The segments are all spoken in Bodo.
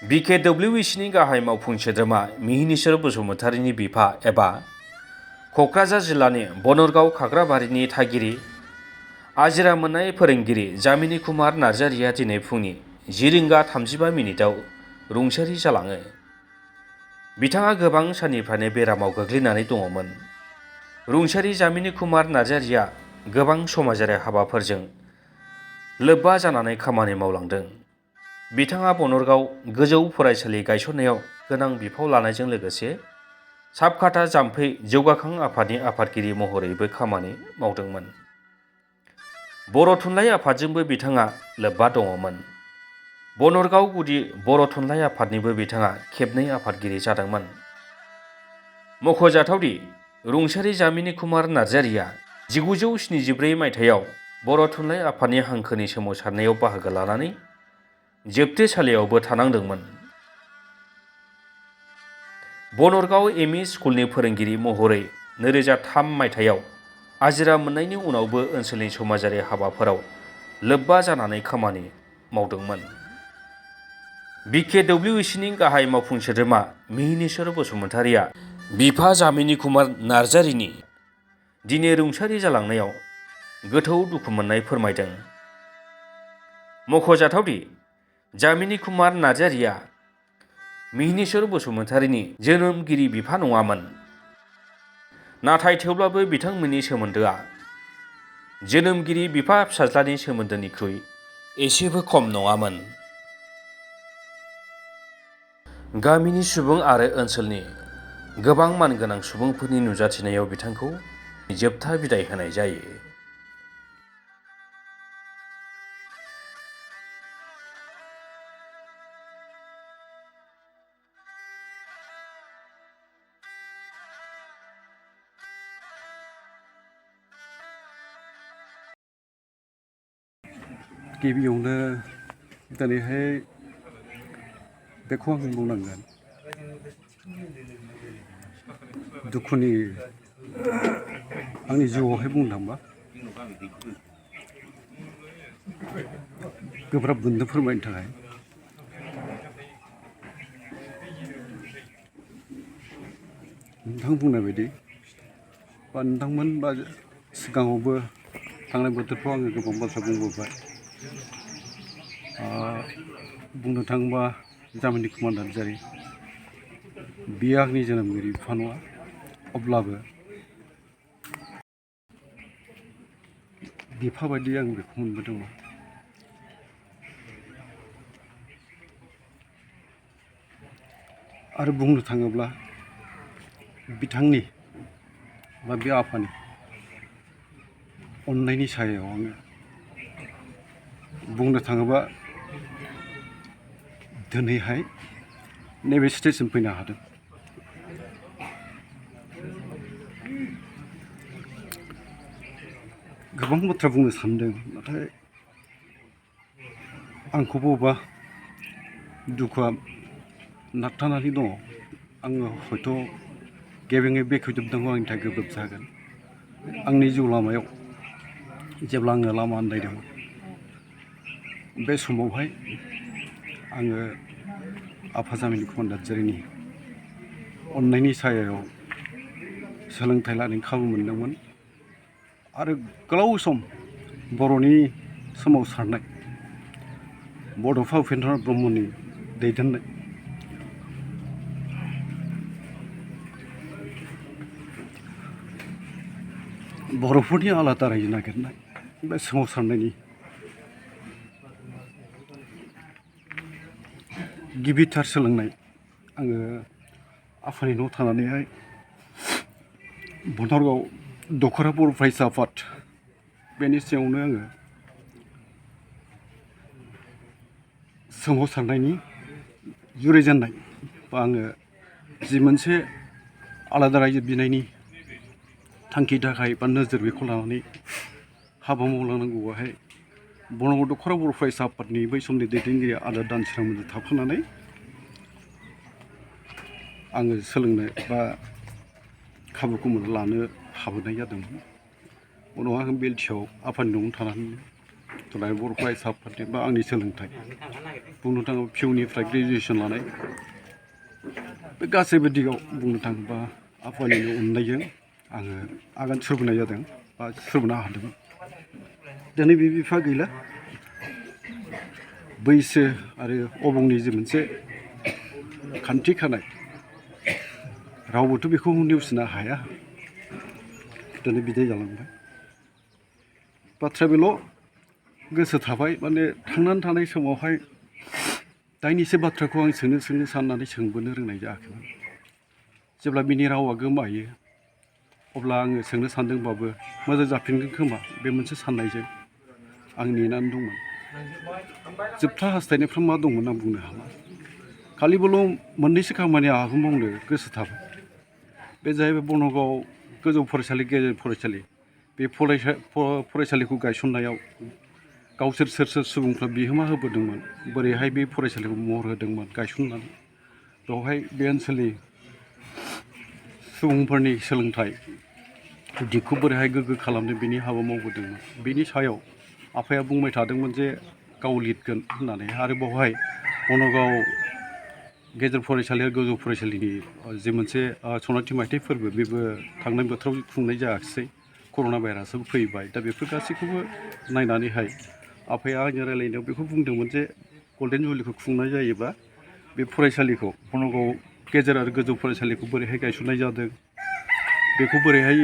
BKWCनि गाहाय मावफुं सोद्रोमा मिहिनीश्वर बसुमतारीनि बिफा एबा क'क्राझार जिल्लानि बनरगाव खाग्राबारिनि थागिरि आजिरा मोननाय फोरोंगिरि जामिनी कुमार नार्जारिया दिनै फुंनि 10:35 रुंसारि जालाङो। बिथाङा गोबां साननिफ्रायनो बेरामाव गोग्लैनानै दङमोन। रुंसारि जामिनी कुमार नार्जारिया गोबां समाजारि हाबाफोरजों लोब्बा जानानै खामानि मावलांदों। बिथाङा बनरगाव गोजौ फरायसालि गायसननायाव गोनां बिफाव लानायजों लोगोसे साबखाथा जाम्फै जौगाखां आफादनि आफादगिरि महरैबो खामानि मावदोंमोन। बर' थुनलाइ आफादजोंबो बिथाङा लोब्बा दङमोन। बनरगाव गुदि बर' थुनलाइ आफादनिबो बिथाङा खेबनै आफादगिरि जादोंमोन। मख'जाथावदि रुंसारि जामिनी कुमार नार्जारिया 1974 मायथाइयाव बर' थुनलाइ आफादनि हांखोनि सोमावसारनायाव बाहागो लानानै जोबथेसालियावबो थानांदोंमोन। बनरगाव एमइ स्कुलनि फोरोंगिरि महरै 2003 मायथाइयाव आजिरा मोननायनि उनावबो ओनसोलनि समाजारि हाबाफोराव लोब्बा जानानै खामानि मावदोंमोन। BKWCनि गाहाय मावफुं सोद्रोमा मिहिनीश्वर बसुमतारीया बिफा जामिनी कुमार नार्जारिनि दिनै रुंसारि जालांनायाव गोथौ दुखु मोननाय फोरमायदों। मख'जाथावदि जामिनी कुमार नार्जारिया मिहिनीश्वर बसुमतारीनि जोनोमगिरि बिफा नङामोन। नाथाय थेवब्लाबो बिथांमोननि सोमोन्दोआ जोनोमगिरि बिफा फिसाज्लानि सोमोन्दोनिख्रुइ एसेबो खम नङामोन। गामिनि सुबुं आरो ओनसोलनि गोबां मानगोनां सुबुंफोरनि नुजाथिनायाव बिथांखौ जोबथा बिदाय होनाय जायो। गिबियावनो दिनैहाय बेखौ आं बुंनांगोन, दुखुनि आंनि जिउआवहाय बुंनो थांबा गोब्राब मोनदों फोरमायनो थाखाय। नोंथां बुंनाय बायदि बा नोंथांमोन बा सिगाङावबो थांनाय बोथोरफ्राव आङो गोबां बाथ्रा बुंबोबाय। बुंनो थाङोबा जामिनी कुमार नार्जारि बियो आंनि जोनोमगिरि बिफा नङा, अब्लाबो बिफा बायदि आं बेखौ मोनबोदोंमोन। आरो बुंनो थाङोब्ला बिथांनि बा बे आफानि अननायनि सायाव आङो बुंनो थाङोबा दिनैहाय नैबे स्टेजसिम फैनो हादों। गोबां बाथ्रा बुंनो सानदों, नाथाय आंखौ बबेबा दुखुआ नारथानानै दङ। आङो हयथ' गेबेङै बेखेवजोबनांगौ आंनि थाखाय गोब्राब जागोन। आंनि जिउ लामायाव जेब्ला आङो लामा आन्दायदोंमोन, बे समावहाय आङो आफा जामिनी कुमार नार्जारिनि अननायनि सायाव सोलोंथाइ लानायनि खाबु मोनदोंमोन। आरो गोलाव सम बर'नि सोमावसारनाय बड'फा उपेन्द्रनाथ ब्रह्मनि दैदेननाय बर'फोरनि आलादा रायजो नागिरनाय बे सोमावसारनायनि गिबिथार सोलोंनाय आङो आफानि न'आव थानानैहाय बनरगाव दख'रा बर' फरायसा आफाद बेनि सिङावनो आङो सोमावसारनायनि जुरिजेननाय बा आङो जि मोनसे आलादा रायजो बिनायनि थांखि थाखाय बा नोजोर बेखौ लानानै हाबा मावलांनांगौआहाय बनरगाव दख'रा बर' फरायसा आफादनि बै समनि दैदेनगिरि आदा दानसोरांमोनजों थाफानानै आङो सोलोंनो बा खाबुखौ लानो हाबोनाय जादोंमोन। उनाव आं बेलटियाव आफानि न'आवनो थानानै थुनलाइ बर' फरायसा आफादनि बा आंनि सोलोंथाइ बुंनो थाङोब्ला पिइउनिफ्राय ग्रेजुवेसन लानाय बे गासैबो दिगाव बुंनो थाङोबा आफानिनो अननायजों आङो आगान सुरबोनाय जादों बा सुरबोनो हादों। दिनै बे बिफा गैला। बैसो आरो अबंनि जे मोनसे खान्थि खानाय रावबोथ' बेखौ नेवसिनो हाया। दिनै बिदाय जालांबाय। बाथ्राया बेल' गोसो थाबाय माने थांनानै थानाय समावहाय दायनिसे बाथ्राखौ आं सोंनो साननानै सोंबोनो रोंनाय जायाखैमोन। जेब्ला बिनि रावा गोमायो अब्ला आङो सोंनो सानदोंबाबो मोजां जाफिनगोन खोमा बे मोनसे साननायजों आं नेनानै दंमोन। जोबथा हास्थायनायफ्रा मा दंमोन आं बुंनो हाला। खालिबोल' मोननैसो खामानि आंहाबो मावनो गोसो थाबाय। बे जाहैबाय बनगाव गोजौ फरायसालि गेजेर फरायसालि बे फरायसालिखौ गायसननायाव गावसोर सोर सुबुंफ्रा बिहोमा होबोदोंमोन, बोरैहाय बे फरायसालिखौ महर होदोंमोन गायसननानै, बेवहाय बे ओनसोलनि सुबुंफोरनि सोलोंथाइ दिगखौ बोरैहाय गोग्गो खालामनो बिनि हाबा मावबोदोंमोन। बिनि सायाव आफाया बुंबाय थादोंमोन जे गाव लिरगोन होननानै। आरो बेवहाय बनगाव गेजेर फरायसालि आरो गोजौ फरायसालिनि जे मोनसे सनाथि मायथाइ फोरबो बेबो थांनाय बोथोराव खुंनाय जायाखिसै, कर'ना भाइरासआबो फैबाय। दा बेफोर गासैखौबो नायनानैहाय आफाया आंजों रायलायनायाव बेखौ बुंदोंमोन जे गल्डेन जुबलिखौ खुंनाय जायोबा बे फरायसालिखौ बनगाव गेजेर आरो गोजौ फरायसालिखौ बोरैहाय गायसननाय जादों, बेखौ बोरैहाय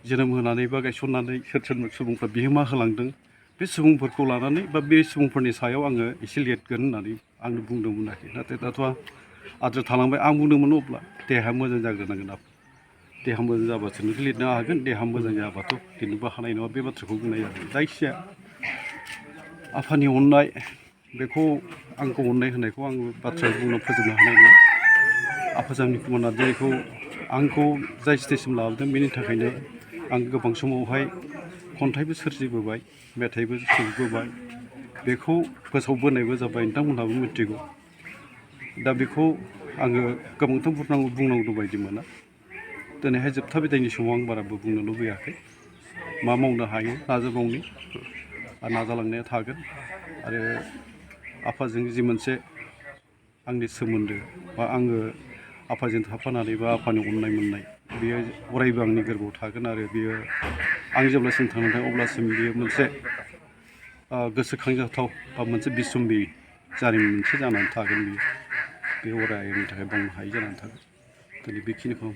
जोनोम होनानै बा गायसननानै सोर सुबुंफ्रा बिहोमा होलांदों, बे सुबुंफोरखौ लानानै बा बे सुबुंफोरनि सायाव आङो एसे लिरगोन होननानै आंनो बुंदोंमोन आरोखि। नाथाय दाथ' आद्रा थालांबाय। आं बुंदोंमोन अब्ला देहाया मोजां जाग्रोनांगोन आफा, देहा मोजां जाबासो नोंखौ लिरनो हागोन, देहा मोजां जायाबाथ' लिरनोबो हानाय नङा। बे बाथ्राखौ बुंनाय जादों। जायखिजाया आफानि अननाय बेखौ आंखौ अननाय होनायखौ आं बाथ्राया बुंना फोजोबनो हानाय नङा। आफा जामनि कुमार नार्जारिखौ आंखौ जाय स्टेजसिम लाबोदों बेनि थाखायनो आं गोबां समावहाय खन्थाइबो सोरजिबोबाय, मेथाइबो सुजुबोबाय, बेखौ फोसावबोनायबो जाबाय, नोंथांमोनहाबो मिथिगौ। दा बेखौ आङो गोबांथ' बुंनांगौ बायदि मोना। दिनैहाय जोबथा बिदायनि समाव आं बाराबो बुंनो लुबैयाखै। मा मावनो हायो नाजाबावनि, नाजालांनाया थागोन। आरो आफाजों जि मोनसे आंनि सोमोन्दो बा आङो आफाजों थाफानानै बा आफानि अननाय मोननाय बेयो अरायबो आंनि गोरबोआव थागोन। आरो बेयो आं जेब्लासिम थांनानै थायो अब्लासिम बेयो मोनसे गोसोखांजाथाव बा मोनसे बिसम्बि जारिमिन मोनसे जानानै थागोन। बे अरायनि थाखाय बावनो हायि जानानै थागोन। दिनै बेखिनिखौ आं